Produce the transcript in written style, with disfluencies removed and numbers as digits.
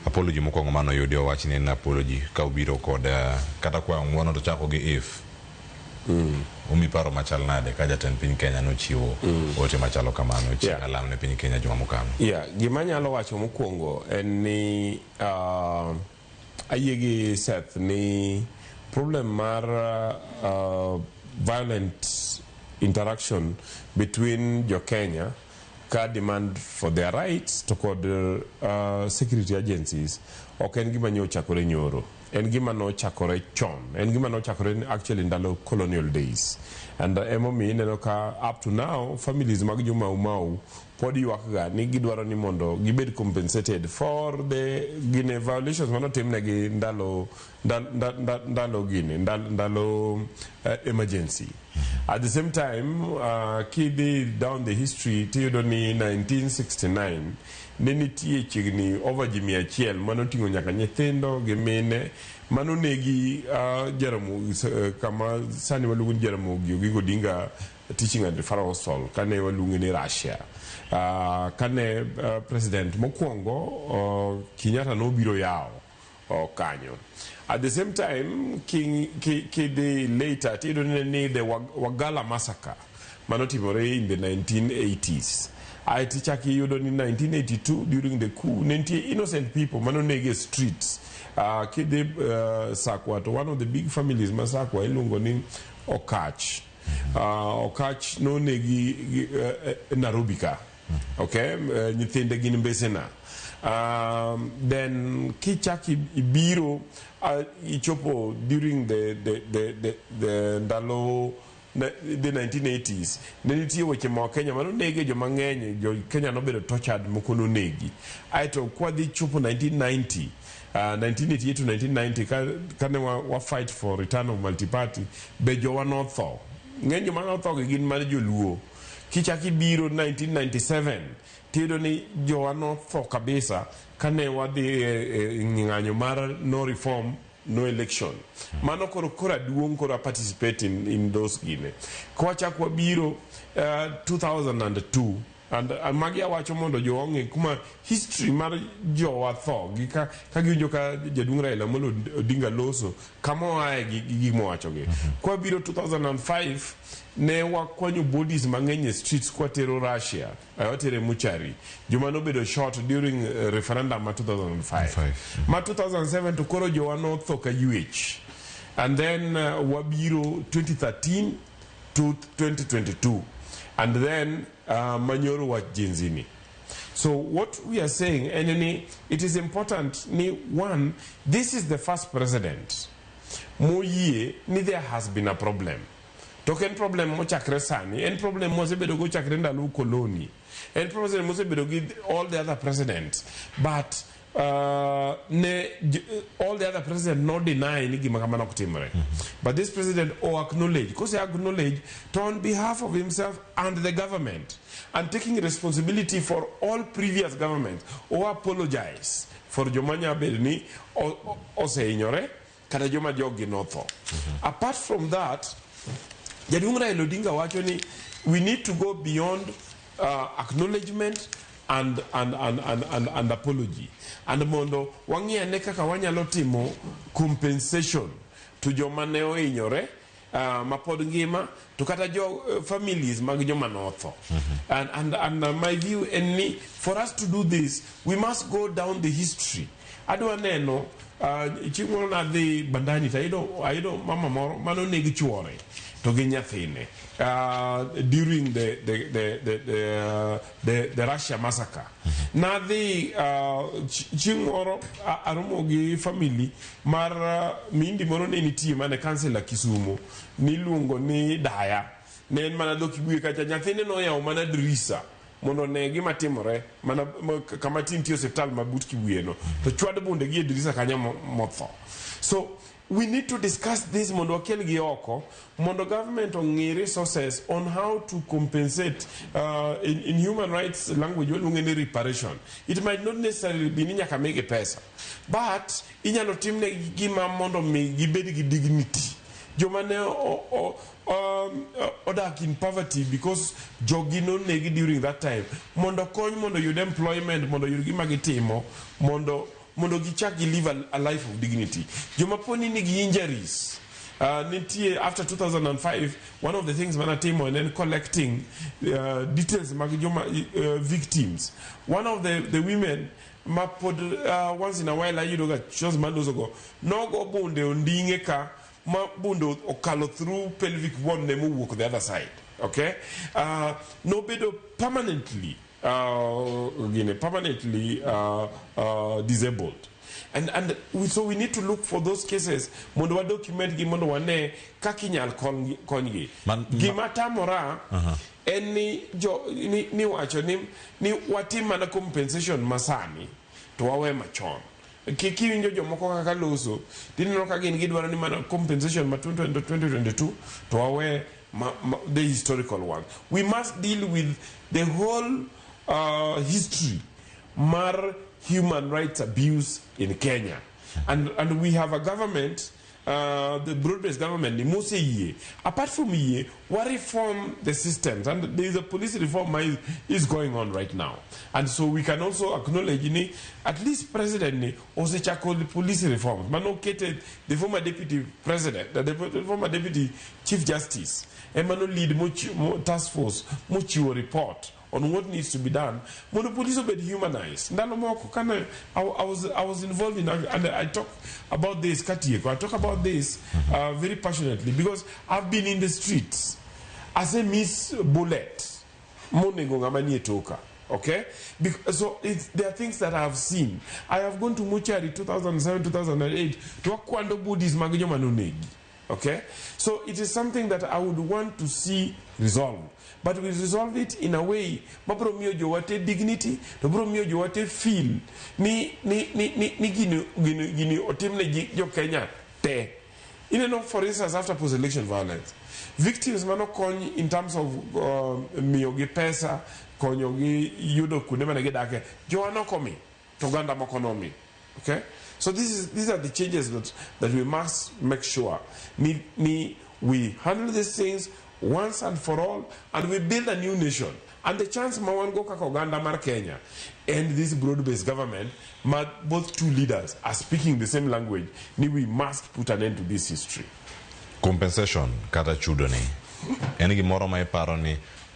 Apology mokwongo mano yudi owach ni en apology ka obiro kod kata kwayo ng'uono to chako gi if. Umi paro machal nade ka jatend piny Kenya nochiwo ote machalo kamano chieng' alam ne piny Kenya juma mokalo? Yeah, gima anyalo wacho mokwongo en ni ayie gi Seth ni problem mar violent interaction between jo Kenya ka demand for their rights to kod security agencies ok en gima nyochakore nyoro. En gima nochakore chon. En gima nochakore actually ndalo colonial days. And emomiyo ineno ka up to now families mag jo Mau Mau pod ywak ga ni gidwaro ni mondo gibed compensated for the gine violations manotimnegi ndalo ndalo gini ndalo emergency. At the same time, kidhi down the history tiyudo ni 1969 ne nitie chiegni over ji 100 manoting'o nyaka nyithindo gi mine manonegi Jaramogi, kama sani waluongo ni Jaramogi Oginga Odinga Teaching and Referral Hospital kane waluonge ni Russia. Kane president mokwongo Kenyatta nobiro yawo kanyo. At the same time, kidhi later tiyudo ni the Wagala massacre manotimore in the 1980s. Aeto ichako iyudo ni 1982 during the coup ne nitie innocent people manonegi e streets. Kidhi Sakwa to one of the big families ma Sakwa iluongo ni Okach. Okach nonegi Nairobi ka. Okay, nyithinde gin mbesena. Then kichak ibiro ichopo during the ndalo the 1980s ne nitie weche ma Kenya manonege joma ng'eny, jo Kenya nobedo tortured, moko nonegi. Aeto kwadhi chopo 1990, 1988 to 1990 kane wa fight for return of multi-party be jowa notho. Ng'eny joma notho gi gin mar joluo. Kichak ibiro 1997 tiyudo ni jowa notho kabisa kane wadhi e ng'anyo mar no reform no election. Mano koro aduong' koro a participate in those gine. Kwachak wabiro 2002 and magi awacho mondo jowa ong'e kuma history mar jowa tho gi ka giwinjo ka jaduong' Raila Amolo Odinga loso kama oaye gi gik mowacho gi. Kwabiro 2005 ne wakwanyo bodies mang'eny e streets kwatero Russia, watero e mortuary joma nobedo shot during referendum ma 2005. Five. Ma 2007 to koro jowa notho ka ywech. And then wabiro 2013 to 2022 and then manyoro wach Gen Z ni. So what we are saying en ni it is important ni one, this is the first president moyie ni there has been a problem. To ok en problem mochakre sani, en problem mosebedo go chakre ndalo koloni. En problem mosebedo gi all the other presidents. But ne all the other president no deny ni gima kamano ok timre. But this president o acknowledge, kose acknowledge to on behalf of himself and the government and taking responsibility for all previous governments, o apologize for joma nya bedo ni osehinyore kata joma joggi notho. Apart from that, jaduong' Raila Odinga wacho ni we need to go beyond acknowledgement and apology. And mondo wang'i ane kaka wanyalo timo compensation to joma ne ohinyore mapod ngima to kata jo families mag joma notho. And my view en ni for us to do this, we must go down the history. Adwa neno chieng' moro nadhi Bandani to ayudo mama moro manoneg chuore to gi nyathine during the Russia massacre. Nadhi chieng' moro aromo gi family mar mindi moro ne nitie mane kansela Kisumo niluongo ni Daya. Ne en mana dho Kibuye kacha, nyathine noyawo mana dirisa mondo one gima timore mana kama ti nitie osiptal ma but Kibuye no to chwad bunde gi e dirisa kanyo motho. So we need to discuss this mondo wakel gi oko mondo government ong'i resources on how to compensate. In human rights language waluonge ni reparation. It might not necessarily be ni nyaka migi pesa, but inyalo timne gima mondo mi gibed gi dignity. Joma ne odak in poverty because jogi nonegi during that time mondo kony mondo yud employment, mondo yud gima gitimo mondo mondo gichak gi live a life of dignity. Joma poni nigi injuries, nitie after 2005, one of the things manatimo en collecting details mag joma victims. One of the women ma pod once in a while ayudo ga chos malosogo, nogo bunde onding'e ka ma bunde okalo through pelvic bone ne mowuok the other side, okay? Nobedo permanently gine, permanently disabled, and so we need to look for those cases mondo wa document gi, mondo wane kaka inyal konygi. Gima tamora en ni jo ni wacho ni watim mana compensation masani to wawe machon. Kiwinjo jomoko kaka loso, tineno ka gin gidwaro ni mana compensation ma 2022 to wawe the historical one. We must deal with the whole history mar human rights abuse in Kenya, and we have a government, the broad-based government ni moseyie. Apart from yie wa reform the systems, and there is a police reform is going on right now, and so we can also acknowledge ni at least president ni osechako the police reforms manokete the former deputy president, the former deputy chief justice ema no lead task force mochiwo report on what needs to be done mondo police obed humanized. Ndalo moko kane I was involved in, and I talk about this katieko, I talk about this very passionately because I've been in the streets as a miss bullet monego ng'ama nie toka, okay? So there are things that I have seen. I have gone to mortuary 2007, 2008 to akwando bodies mag joma nonegi, okay? So it is something that I would want to see resolved, but we resolve it in a way mabro miyo jowate dignity, to bro miyo jowate feel ni gini otimne jo Kenya te. Ineno, for instance, after post election violence, victims manokony in terms of miyogi pesa, konyogi yudo kuonde mane gidake, jowa nokomi to oganda moko nomi, okay? So these are the changes that we must make sure ni we handle these things once and for all and we build a new nation. And the chance ma wan go kaka oganda mar Kenya and this broad-based government ma both two leaders are speaking the same language ni we must put an end to this history. Compensation kata chudo ni en gimoro ma iparo ni